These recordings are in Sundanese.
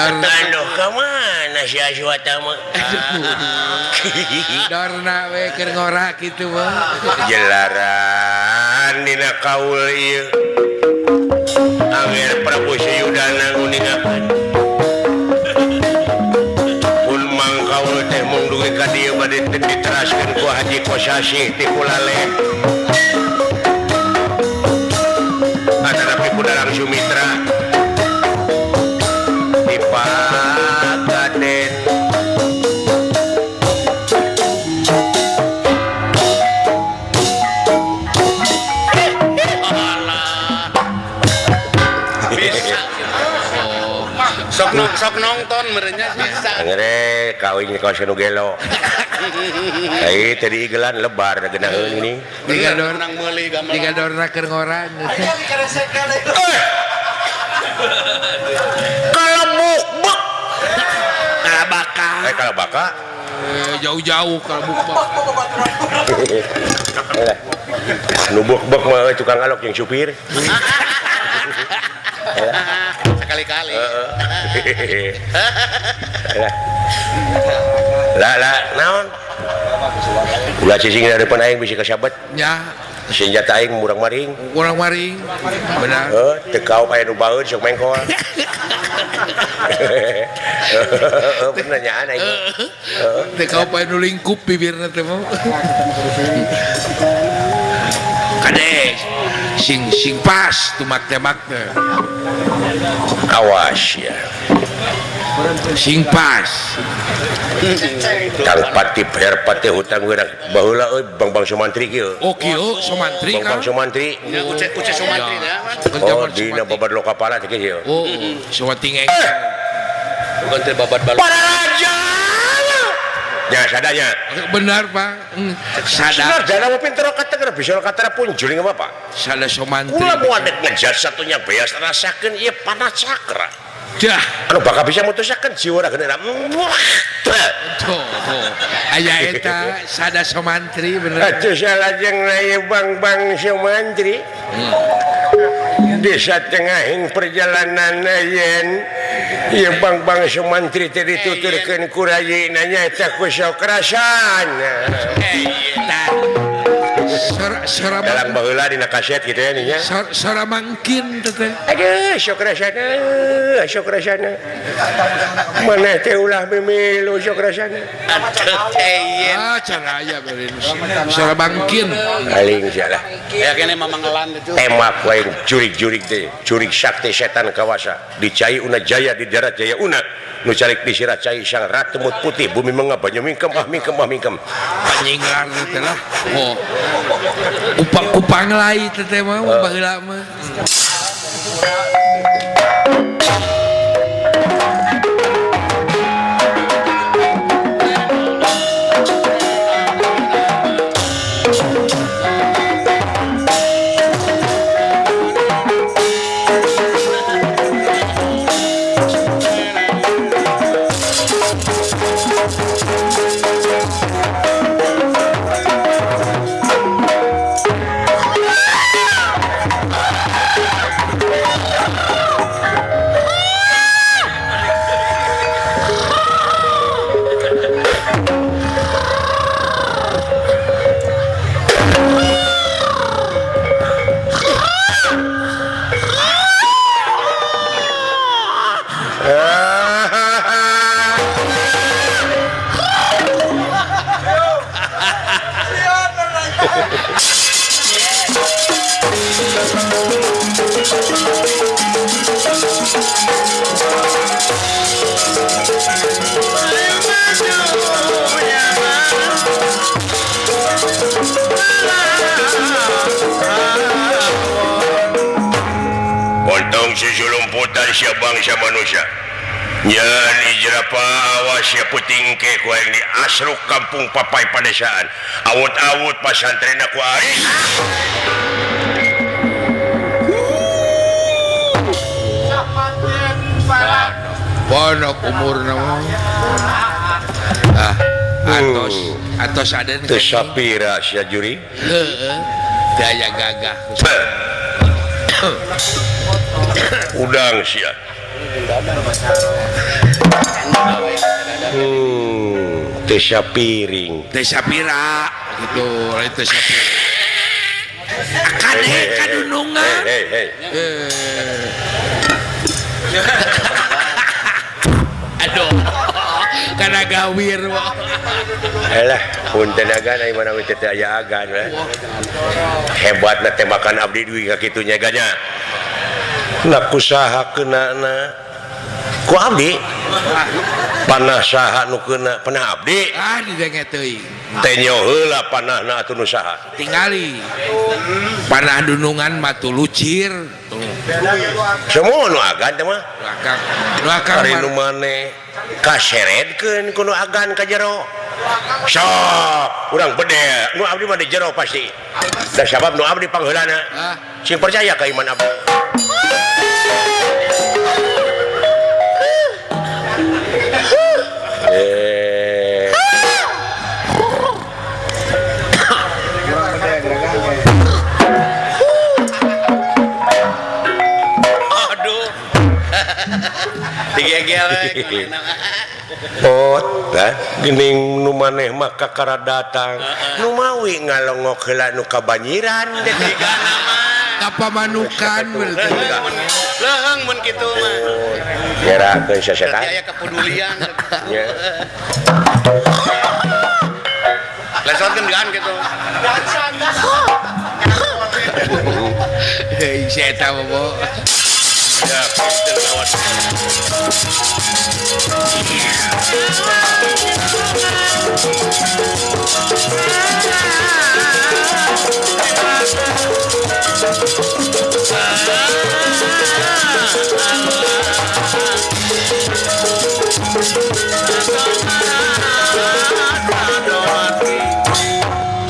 Aduh, kemana si Aswata mah? Dorna we keur ngora kitu mah. Jelaran dina kaul ieu. Anger Prabu Suyudana nguningakeun. Pun Mang Kaul teh mung dugi ka dieu bade diteraskeun ku Haji Kosasih ti Kulale. Atanapi ku Darang Sumitra. Pagaden sok nonton merenya bisa. Ngere kawin kaos nu gelo. Ai tadi igelan lebar genaheun ini. Diga dorna keur ngora. Kalebuk-buk. Kalabaka. Kalabaka. Jauh-jauh kalebuk-buk. Nu buk-buk mah tukang alok jeung supir. Sekali-kali. Lah lah naon? Ulah cicing dari depan aing bisi kasabet. Ya. Senjata aing murang maring. Murang maring. Benar. Heuh, teu kaop aya nu baeun sok mengkol. Bener nyaan aing. Teu kaop aya nu lingkup bibirna teh mah. Kade sing sing pas tumak tembak teh. Awas ya. Sing pas. Kang Pati bayar pati hutang urang baheula euy Bang-bang Sumantri kieu. Oh kieu Sumantri kan. Bang-bang Sumantri. Ya uce Sumantri nya. Oh dina babad lokapala teh kieu. Oh Sumantri ngeng. Bukan teh babad balok. Para raja. Ya sadanya. Benar Pak. Sada. Sadana mau pinter kata keur bisa kata punjuling apa Pak? Sada Sumantri. Ulah moal dek ngejar satunya beas rasakeun ieu panah cakra. Dah. Anu bakal bisa mutusakeun jiwa geuna. Tuh, aya eta sada Sumantri bener. Atuh salajengna ieu Bang-bang Sumantri. Desa tengahing perjalanan yen ieu Bang-bang Sumantri teh dituturkeun ku rayina nyaeta ku Sokrasana. Sora dalam baheula dina kaset kitu ya nya. Sora mangkin teh. Aduh, Sokrasana, Sokrasana. Maneh teh ulah mimilu Sokrasana. Atuh teh yen. Ah, cara aya beureun. Sora mangkin. Aling salah. Ya kene mamangelan itu. Temak wae jurig-jurig teh, jurig sakti setan kawasa. Di cai una jaya di darat jaya una. Nu calik di sirah cai sang ratu mut putih bumi mengah banyu mingkem ah mingkem ah mingkem. Panyinglar teh lah. Oh. Kupang lai teh mah baheula mah. susulumputan sia bangsa manusia. Nyan ijrapa awas sia puting ke ku aing di asruk kampung papai padesaan. Awut-awut pasantren ku aing. Pondok umurna mah. Ah, atos atos aden teu sapira sia juri. Heeh. Daya gagah. Udang sia. Teu sapiring. Teu sapira gitu, lain teu sapira. Kade kadunungan. Hei hei. Aduh, karena gawir. Elah, punten agan ai mana we teh aya agan lah. Hebatna tembakan abdi duwi ka kitu nya ganya. Na kusaha keunana? Ku abdi? Panah saha nu keuna? Panah abdi? Ah, didenge teuing. Teh nyo heula panahna atuh nu saha? Tingali. Panah dunungan mah lucir. Semua nu agan teh mah. Nu akang. Ari nu maneh kaseredkeun ku nu agan ka jero. Sok, urang bedel. Nu abdi mah di jero pasti. Da sabab nu abdi pangheulana. Sing percaya ka iman abdi. Aduh. Digegel. Pot, kan? Gening nu maneh mah kakara datang. Nu mawi ngalongok heula nu kabanyiran teh tigana mah. Kapamanukan berarti. Leuheung mun kitu mah. Nyerakeun sasetan. Aya kepedulian. Nya. Lesotkeun gaan kitu. Hei, si eta bobo. Ya, pinter lawat.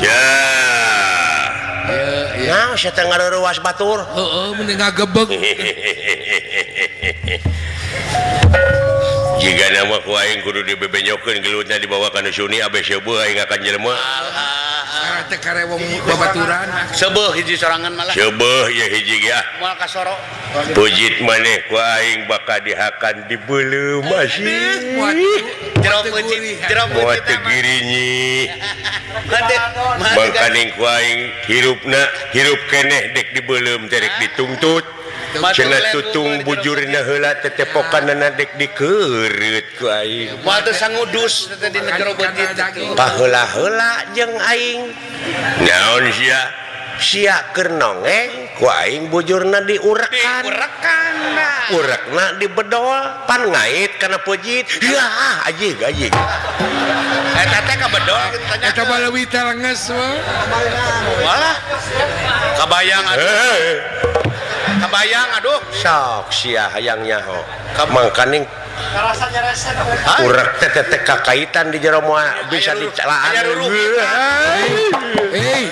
Ya. Nah, saya teh ngaruruas batur. Heeh, mending ngagebeg. Jika nama ku aing kudu dibebenyokeun gelutna dibawa ka nu Suni abe seueuh aing akan jelema. Sareng teh karewong babaturan. Seueuh hiji sorangan malah. Seueuh ye hiji ge ah. Moal kasoro. Pujit maneh ku aing bakal dihakan dibeuleum asih. Jero pujit, jero Moal pujit. teu girinyi. Mangkaning ku aing hirupna hirup keneh dek dibeuleum teh dek ditungtut. Cenah tutung bujurna heula tetepokanna dek dikeureut ku aing. Moal teu sangudus teh dina jero pujit. Paheula-heula jeung aing. Naon sia? Sia keur nongeng ku aing bujurna diurekan. Diurekan. Urekna dibedol pan ngait kana pujit. Yah, ajig ajig. Eta teh kabedol kitu tanya. Eta mah leuwih telenges mah. Walah. Kabayang atuh. Kabayang aduh. Sok sia hayang nyaho. Mangkaning urek teh teh kakaitan di jero moal bisa dicelaan. Hei,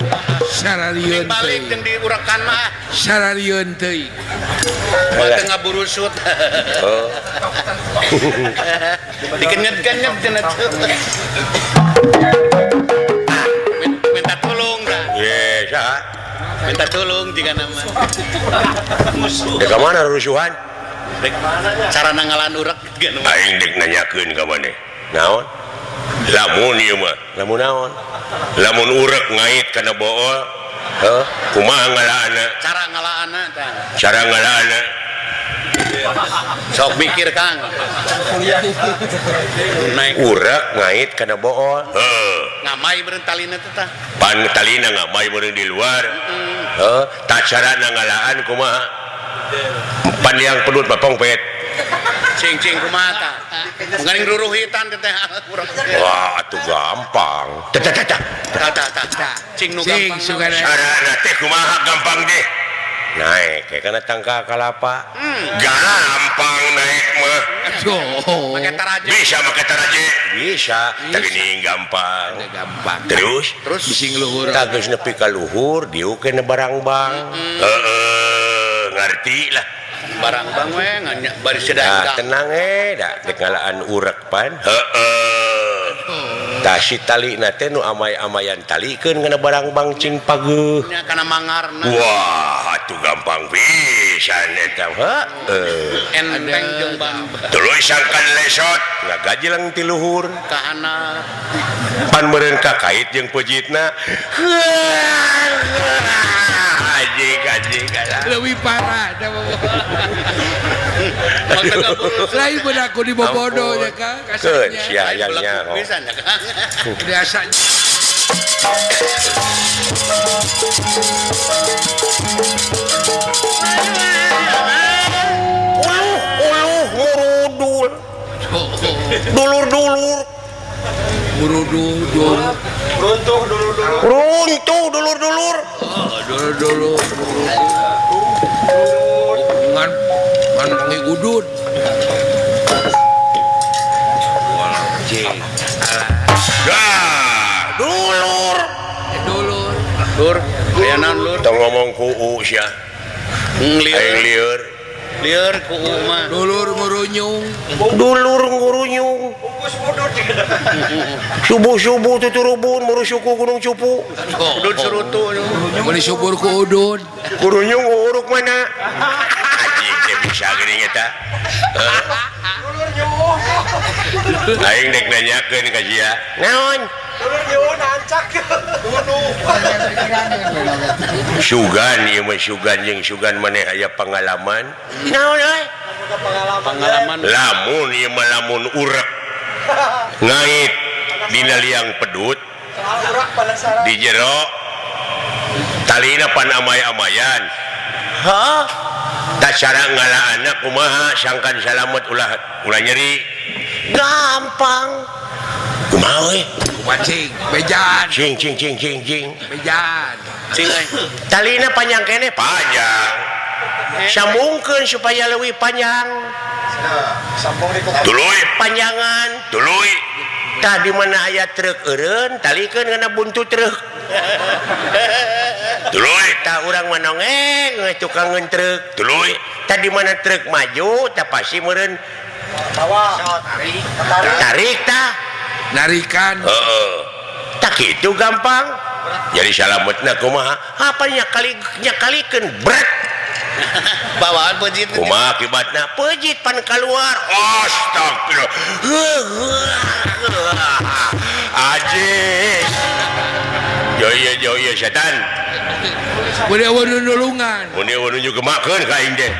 sararieun balik jeung diurekan mah. Sararieun teuing. Moal teu ngaburusut. Oh. Dikenyet-kenyet cenah teu. Minta tolong dah. Ye, saha? Minta tolong jika nama. Dek ka mana rusuhan? Dek cara nangalan urek aing dek nanyakeun ka maneh. Naon? Lamun ieu mah, lamun naon? Lamun urek ngait kana bool, heuh, kumaha ngalaana? Cara ngalaana tah. Cara ngalaana. Sok mikir Kang. Naik urek ngait kana bool. Heuh. Ngamai meureun talina teh tah. Pan talina ngamai meureun di luar. Heuh, tah carana ngalaan kumaha? Pan yang pedut mah pongpet. Cing-cing kumaha tah? Mungkin ruruhitan teh teh urang. Wah, atuh gampang. Tah tah tah. Tah tah tah. Cing nu gampang. Carana teh kumaha gampang deh. Naik ke kana tangkal kalapa. Gampang naik mah. Make taraje. Bisa make taraje. Bisa. Tapi ini gampang. Gampang. Terus terus bising luhur. Tah geus nepi ka luhur diukeun barangbang. Heeh, ngarti lah. Barangbang we ngan bari sedang. Tenang da dek ngalaan urek pan. Heeh. Tah si talina teh nu amay-amayan talikeun kana barangbang cing pageuh. Nya kana mangarna. Wah, atuh gampang pisan eta heeh. Enteng jeung bamba. Tuluy sangkan lesot ngagajeleng ti luhur. Ka handap. Pan meureun kakait jeung pejitna. Anjing anjing leuwih parah teh. Lain bener aku dibobodo ya Kang. Keun sia hayangnya. Biasa. Uluh uluh murudul. Dulur-dulur. Murudul dul. Runtuh dulur-dulur. Runtuh dulur-dulur. Dulur-dulur. Ngan ngan wangi udud. Dah, dulur. Dulur. Lur, aya naon lur? Tong ngomong ku u sia. Lieur. Lieur. Lieur ku u mah. Dulur ngurunyung. Dulur ngurunyung. Subuh-subuh tuturubun muru suku gunung cupu. Udud surutu. Meuli subur ku udud. Kurunyung uruk mana? Anjing teh bisa geuning eta. Dulur nyuwuh. Aing dek nanyakeun ka sia. Naon? Dulur nyuwuh nancak. Sugan ieu mah sugan jeung sugan maneh aya pangalaman. Naon euy? Pengalaman. Lamun ieu mah lamun urek ngait dina liang pedut di jero talina pan amay-amayan. Hah? Tak cara ngalaanna kumaha sangkan salamet ulah ulah nyeri. Gampang. Kumaha euy? Kumaha cing? Bejan. Cing cing cing cing cing. Bejan. Cing euy. Talina panjang keneh panjang. Sambungkeun supaya leuwih panjang. Sambung di tuluy panjangan, tuluy. Tah di mana aya truk eureun, talikeun kana buntut truk. Tuluy tah urang mah nongeng we tukangeun truk. Tuluy tah di mana truk maju tah pasti meureun tarik tah narikan. Heeh. Tah kitu gampang. Jadi salametna kumaha? Apa nya kali nya kalikeun bret. Bawaan pejit. Kumaha akibatna? Pejit pan keluar. Astagfirullah. Aji. Jauh jauh setan. Mun eueuh nulungan. Mun eueuh nu gemakeun ka aing teh.